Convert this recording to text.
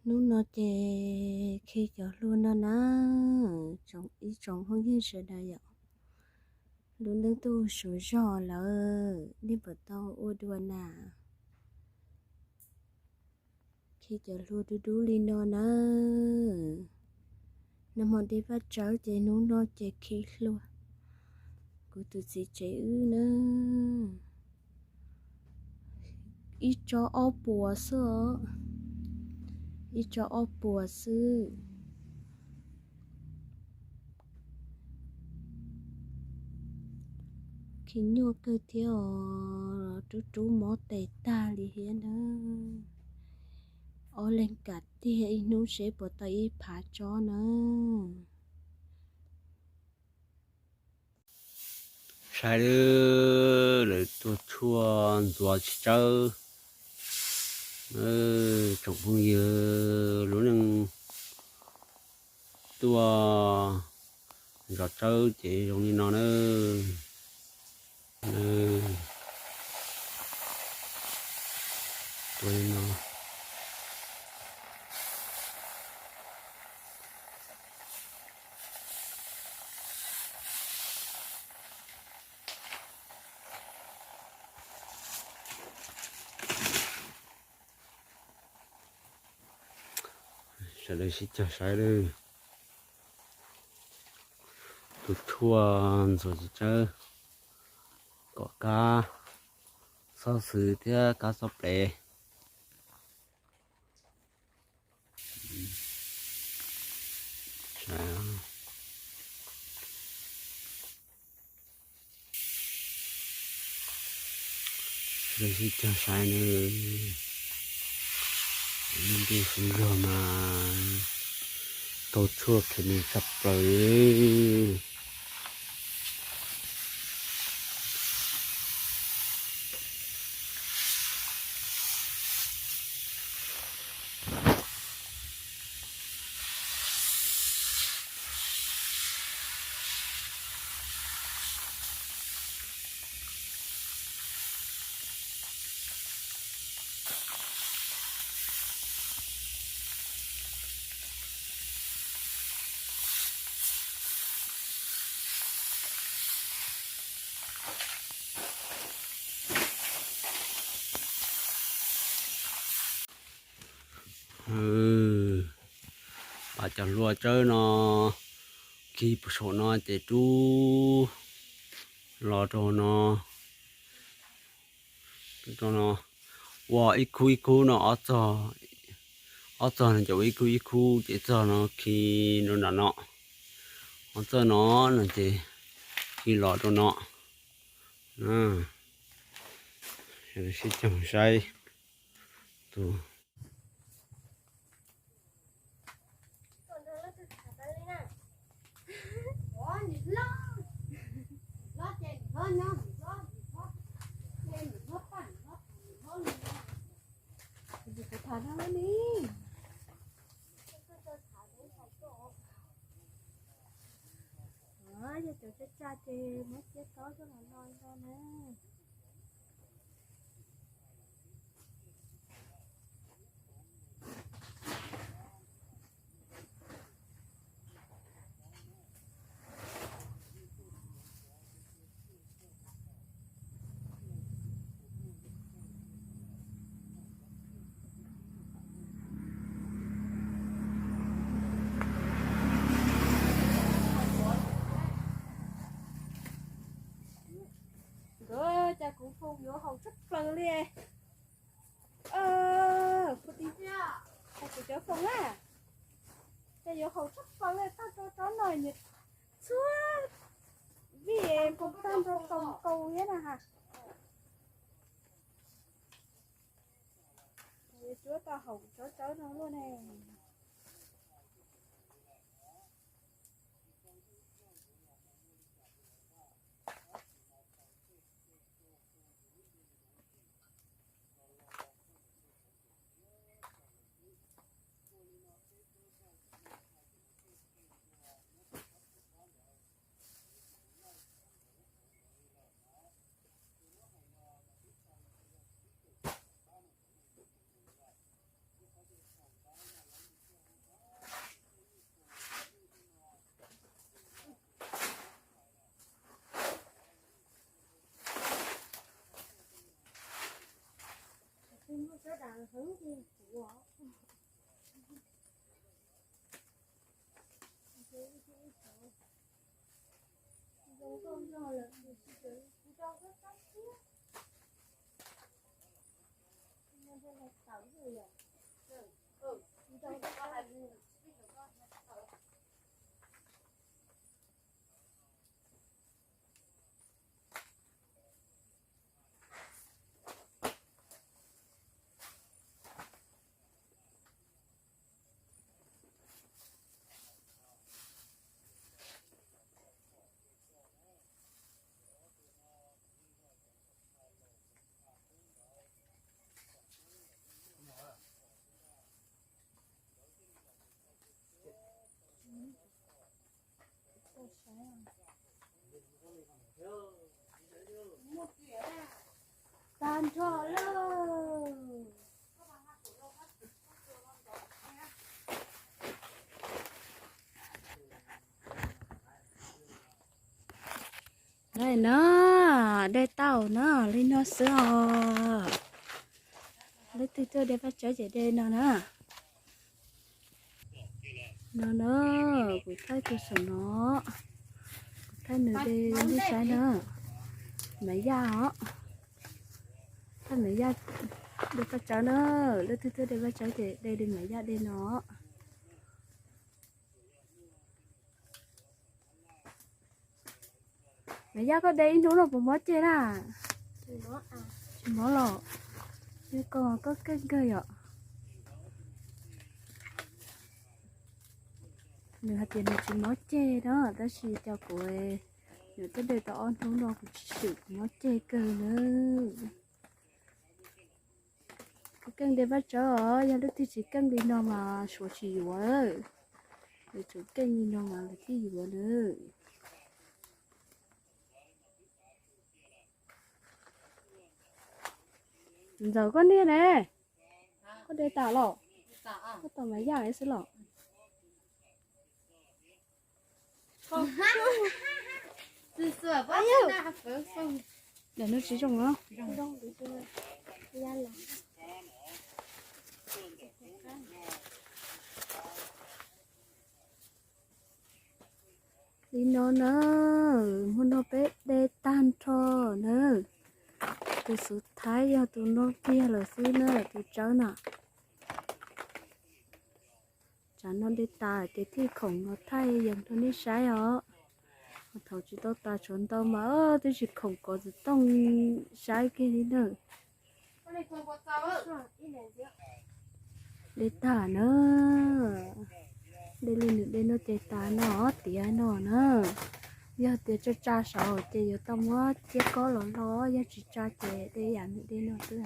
Hnub no ces khi cov hlua no na, tsoom ib tsoom phooj ywg sawv daws yom, lub neej tuaj suav zog lawm, nej puas tau ua dua na? Khi cov hlua dub dub li no na. Nag hmo dej vaj tsawv ces hnub no ces khi hlua. Kuv tus txiv tsev wb na, ib tsob ob puas xwb os, ib tsob ob puas xwb. Khi nyuaj kawg thiab os, rub rub mob tes tag li thiab na. Ob leeg kam tiag ib hnub seb puas tau ib phav tsob na. Saib lawv tuaj tshuaj ntxuav txiv tsawb, tsoom phooj ywg, lub neej tuaj zov tsawb ces zoo li no na. Tua li no. Sawv daws sib caug saib lawm. Tus tshuaj ntxuav txiv tsawb kom kab xob xwb thiab kab xob plev. Sib caug saib na, lub ntuj suav zog mas tau tshuaj khes mus tshaj plaws. Pab cov hlua tsawb no khi puag saum no ces rub los rau no, rau no, ua ib khub ib khub no, ob txog, ob txog no ces ua ib khub ib khub ces txog no khi rau nram no, ob txog no no ces khi los rau no. Sib caug saib tus Yog cov tsa tsa ces muab cia tau coj los no no na. Nkawd cas kuv foom yuav haum tshaj plaws li. Kuv cov foom na, cas yuav haum tshaj plaws li, tag rau tsob no nyias txhua vij foom tag nrho kaus kaus thiab na ha. Yuav tsuab tau haum tsob tsawb no luaj ne. Tag nrho lawm. Lawm na, de tau na, li no xwb os. Leej twg tuaj de paj tsawb ces de no na. No na, kuv thaij tus saum no, kuv thaij nws de nej saib na. Maiv Yaj os, thaij Maiv Yaj de paj tsawb na. Leej twg tuaj de paj tsawb ces de li Maiv Yaj de no. Maiv Yaj, koj de ib hnub no puas mob ceg na? Tsis mob los, yog koj, koj keej kawg yom. Nws hais tias nws tsis mob ceg na, tab sis cov kuv, nws twb de tau ob hnub no kuv tsis swm, kuv mob ceg kawg na. Kuv keej de paj tsawb os, yog leej twg tsis keej li no mas suav tsis yuav. Yuav tsum keej li no mas lawv thiaj yuav na. Ntxawm, koj niag ne, koj de tas los? Koj tos Maiv Yaj xwb los? Daim no tsis zoo los? Li no na, hmo no peb de tag nrho na. Tus xub thawj yog tus no kiag lawm xwb na, tus tsawb na. Tsam no de tas ces thiaj khoom los thaij yees rau nej saib os. Thaum tsis tau tas tshuav ntau mas twb tsis khoom kov xov tooj saib kiag li na. De tag na, de li nws de no ces tas no tiav no na. Yog tias tsa tsa saud ces yuav tau muab ciab kob los hlo, yog tsis tsa ces de yam nws de no xwb.